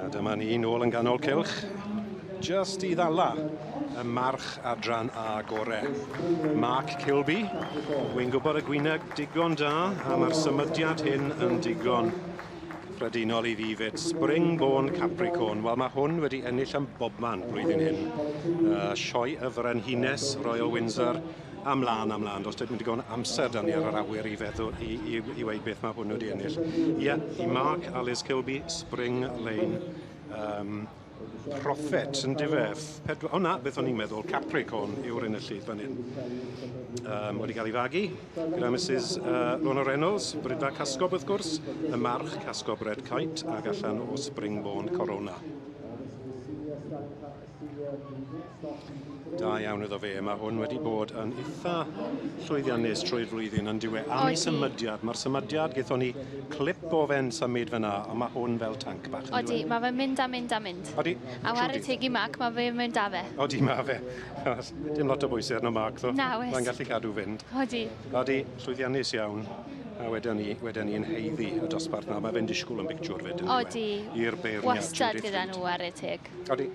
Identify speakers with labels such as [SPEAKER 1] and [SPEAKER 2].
[SPEAKER 1] A dyma ni nôl yn ganol cylch, jyst i ddala y march adran A gore. Mark Kilby, wy'n gwybod y gwyneb digon da, a mae'r symudiad hyn yn digon cyffredinol i fi fyd. Springborn Capricorn, wel mae hwn wedi ennill am bobman blwyddyn hyn. Sioe y Frenhines, Royal Windsor, A mlân a mlân, does dim digon amser 'da ni ar yr awyr i feddwl, i, i, i weud beth mae hwn wedi ennill. Ie, yeah, i Mark a Liz Kilby, Spring Lane, Prophet, yn dife? Pedwar, o na, beth o'n i'n meddwl, Capricorn yw'r enillydd fan hyn. Wedi cael ei fagu gyda Mrs Lorna Reynolds, Bridfa Casgob wrth gwrs, y march Casgob Red Kite ac allan o Springborn Corona. Da iawn iddo fe. Mae hwn wedi bod yn itha llwyddiannus trwy'r flwyddyn yn dyw e? Am ei symudiad. Mae'r symudiad, gaethon ni clip o fe'n symud fyna, ond mae hwn fel tanc bach yn dyw e?
[SPEAKER 2] Odi, mae fe'n mynd a mynd a mynd.
[SPEAKER 1] Odi.
[SPEAKER 2] A ware teg i Mark, mae fe'n mynd â fe.
[SPEAKER 1] Odi, mae fe. Dim lot o bwysau arno Mark, ddo.
[SPEAKER 2] Na, oes.
[SPEAKER 1] Mae'n gallu cadw fynd.
[SPEAKER 2] Odi.
[SPEAKER 1] Odi, llwyddiannus iawn. A wedyn ni, wedyn ni'n haeddu y dosbarth 'na. Mae fe'n disgwyl yn bictiwr 'fyd, yn dyw e?
[SPEAKER 2] Odi.
[SPEAKER 1] I'r beirniad.
[SPEAKER 2] Wastad gyda nhw, ware teg.
[SPEAKER 1] Odi.